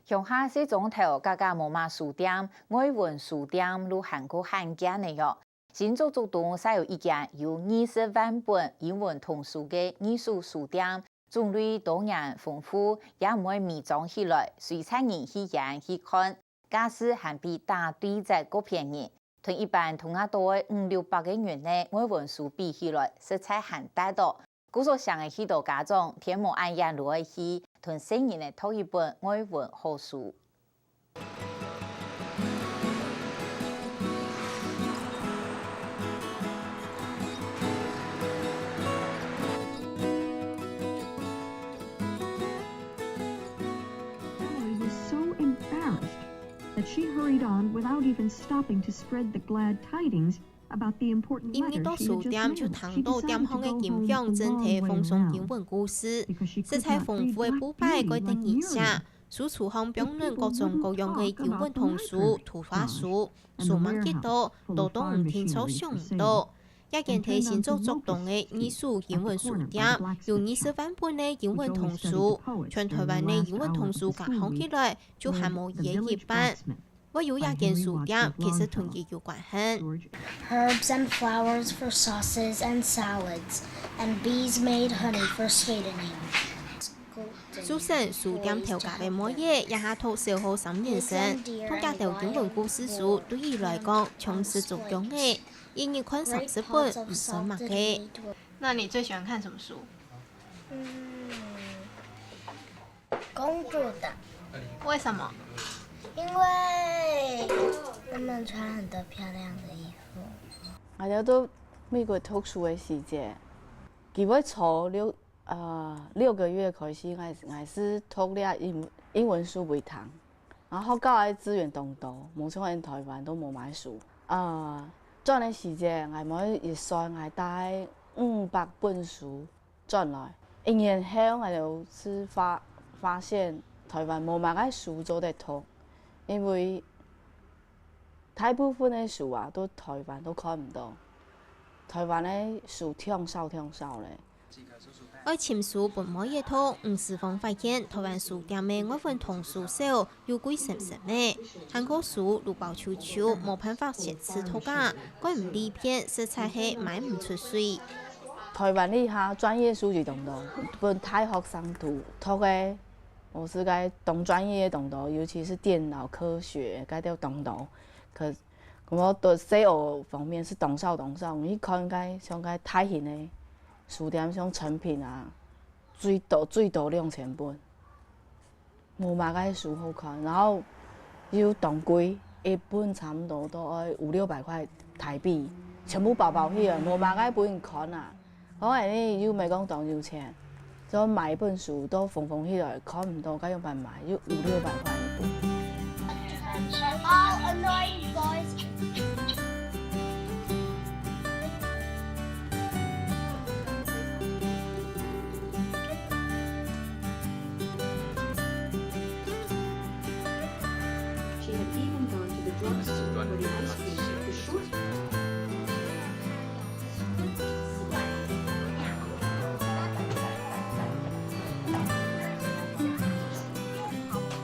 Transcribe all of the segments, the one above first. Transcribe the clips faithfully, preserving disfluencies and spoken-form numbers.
鄉下細庄頭，家家無麼書店，外文書店就還較罕見个喲。新竹竹東就有一間有二十萬本英文童書个二手書店，種類多元豐富，也毋會迷裝起來，隨在人去揀去看，價數還比打對折較便宜。 同一般通下都愛五六百个銀个外文書比起來，實在還跌哦。故所想愛去到家長，天無恁遠就愛去，同細人仔讀一本外文好書。 Emily was so embarrassed that she hurried on without even stopping to spread the glad tidings about the important letter she had just mailed. She decided to go home alone right now because she could not read Black Beauty like the narrator. 書櫥項放等各種各樣个英文童書、圖畫書，數目極多，多到你定著想毋著。這間在新竹竹東个二手英文書店，有二十萬本个英文童書，全臺灣个英文童書加項起來，就還無佢个一半。會有這間書店，其實同佢有關係。 Herbs and flowers for sauces and salads, and bees made honey for sweetening. Susan，書店頭家个妹仔，這下讀小學三年生，讀這兜英文故事書對佢來講，像食足薑仔，一日看三十本毋算麼个。那你最喜歡看什麼書？嗯，公主的，為什麼？因為他們穿很多漂亮的衣服。 𠊎兜到美國讀書个時節，佢會坐六呃六個月開始，𠊎𠊎係讀這英英文書為聽。然後學校个資源當多，無像𠊎等臺灣都無麼个書。呃，轉个時節，𠊎每一算，𠊎帶五百本書轉來。一年後，𠊎兜係發發現臺灣無麼个書做得讀，因為 大部分个書啊，都臺灣都看毋著。臺灣个書忒少忒少咧。愛尋書分妹仔讀，吳詩芳發現臺灣書店个外文童書少，又貴蔘蔘仔，還過書就薄虯虯，無辦法先試讀啊，蓋毋利便，實在係賣毋出水。臺灣這下專業書籍當多，分大學生讀讀个，無就該當專業个當多，尤其係電腦科學該兜當多。可 𠊎對細學方面係當少當少，𠊎去看該像該大型个書店，像誠品啊，最多最多兩千本，無麼个書好看，然後又當貴，一本差毋多都愛五六百塊臺幣，全部包包起來，無麼个分人看啊。 好，恁樣又毋係講當有錢，就買一本書都封封起來，看毋著該仰般賣，又五六百塊一本。 All annoying boys.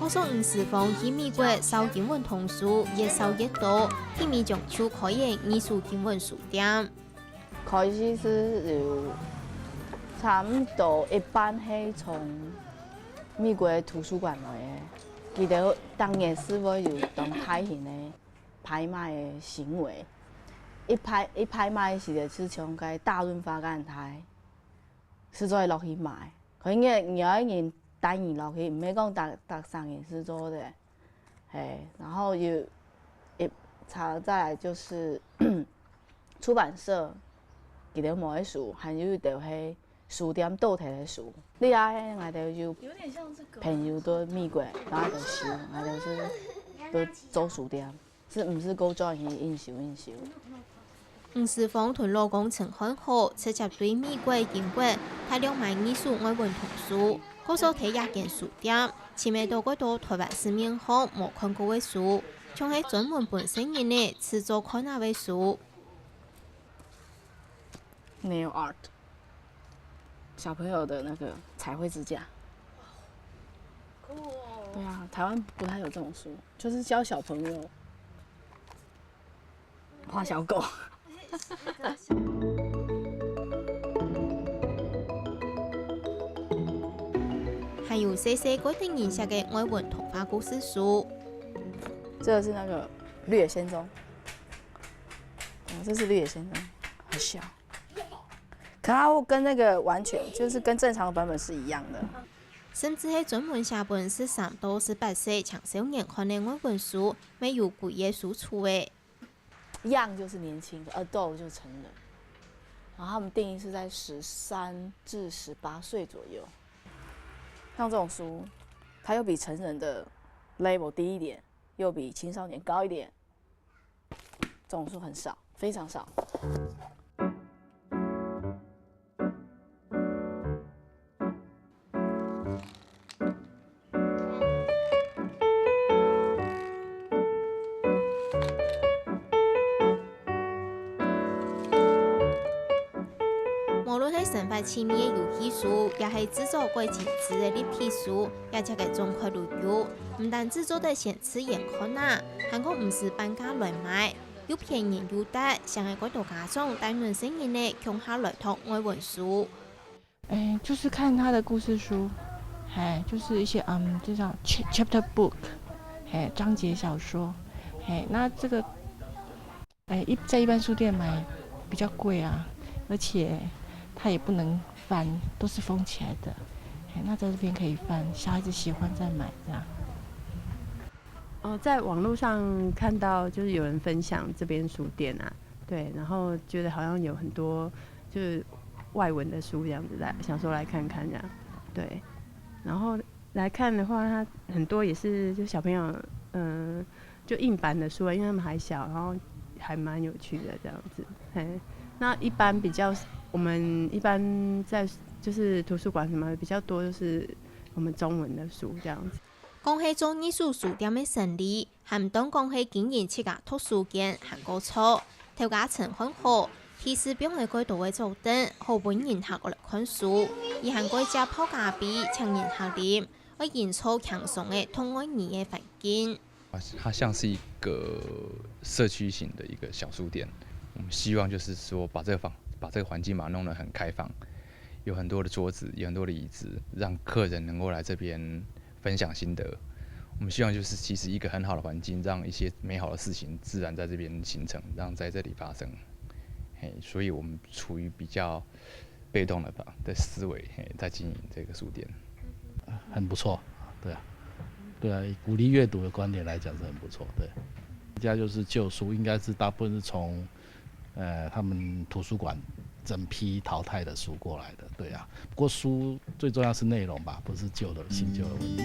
好像吳詩芳去美國紹英文童書，越紹越多，佢尾將就開間二手英文書店。開始係有差毋多一半係從美國个圖書館來个，佢兜逐年係會有當大型个 拍賣个行為。一拍一拍賣時節，就像該大潤發恁大，實在落去買。可能你你愛人帶你落去，毋係講逐逐儕人係做得。嘿，然後有一，再來就是出版社，佢兜無个書，還有一兜係書店倒忒个書。這下係𠊎兜有朋友在美國，然後佢兜收，𠊎兜係在做書店。 係毋係過轉去應收應收。吳詩芳同老公陳漢豪直接對美國、英國大量買二手外文童書，過數在這間書店，尋得到蓋多臺灣市面項無看過个書，像係專門分細人仔試做看下个書。 Nail art，小朋友的那個彩繪支架。对啊，台湾不太有这种书，就是教小朋友画小狗。還有細細个得人惜个外文童話故事書。这个是那个《綠野仙蹤》，哦，这是《綠野仙踪》，好笑。可它跟那个完全就是跟正常的版本是一样的。甚至係專門寫分十三到十八歲青少年看个外文書，乜有歸个書櫥仔。Young 就是年轻的，adult 就是成人，然后他们定义是在十三至十八岁左右。像这种书，它又比成人的 level 低一点，又比青少年高一点，这种书很少，非常少。無論係生活趣味个遊戲書，也係製作過精緻个立體書，這隻个種類都有。毋單止做得先試驗看啊，還過毋使半價來買，又便宜又得，想愛過多家長帶等細人仔共下來讀外文書。哎，就是看他的故事书，哎，就是一些嗯，就叫 chapter book，哎，章节小说，哎，那这个，哎，一在一般书店买比较贵啊，而且它也不能翻，都是封起来的，哎，那在这边可以翻，小孩子喜欢再买这样。哦，在网络上看到就是有人分享这边书店啊，对，然后觉得好像有很多就是外文的书这样子来，想说来看看这样，对，然后来看的话，它很多也是就小朋友，嗯、就硬板的书啊，因为他们还小，然后还蛮有趣的这样子，嘿。那一般比较，我们一般在就是图书馆什么比较多，就是我们中文的书这样子。講係做二手書店个生理，還毋單講係經營自家讀書間還過著。頭家陳漢豪，平時放个蓋多个桌凳，好分人客來看書，佢還過接泡咖啡，請人客啉，愛營造輕鬆个讀外語个環境。它像是一个社区型的一个小书店，我们希望就是说把这个房把这个环境把它弄得很开放，有很多的桌子，有很多的椅子，让客人能够来这边分享心得。我们希望就是其实一个很好的环境，让一些美好的事情自然在这边形成，让在这里发生。嘿，所以我们处于比较被动的吧的思维，嘿，在经营这个书店。很不错，对啊，对啊，以鼓励阅读的观点来讲是很不错，对。人家就是旧书，应该是大部分是从呃他们图书馆整批淘汰的书过来的，对啊。不过书最重要是内容吧，不是旧的新旧的问题。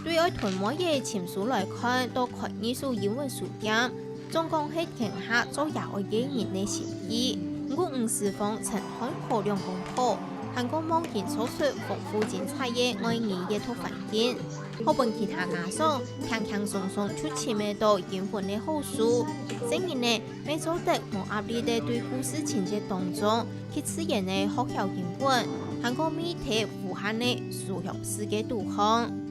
對愛同妹仔尋書來看，到開二手英文書店，總講係天下做爺哀个人个心意。毋過吳師傅、陳漢豪兩公婆，還過望緊做出豐富精彩个外語閱讀環境，好分其他家長輕輕鬆鬆就尋得到英文个好書。細人仔乜做得無壓力个對故事情節當中，去自然个學曉英文，還過覓得無限个書香世界肚項。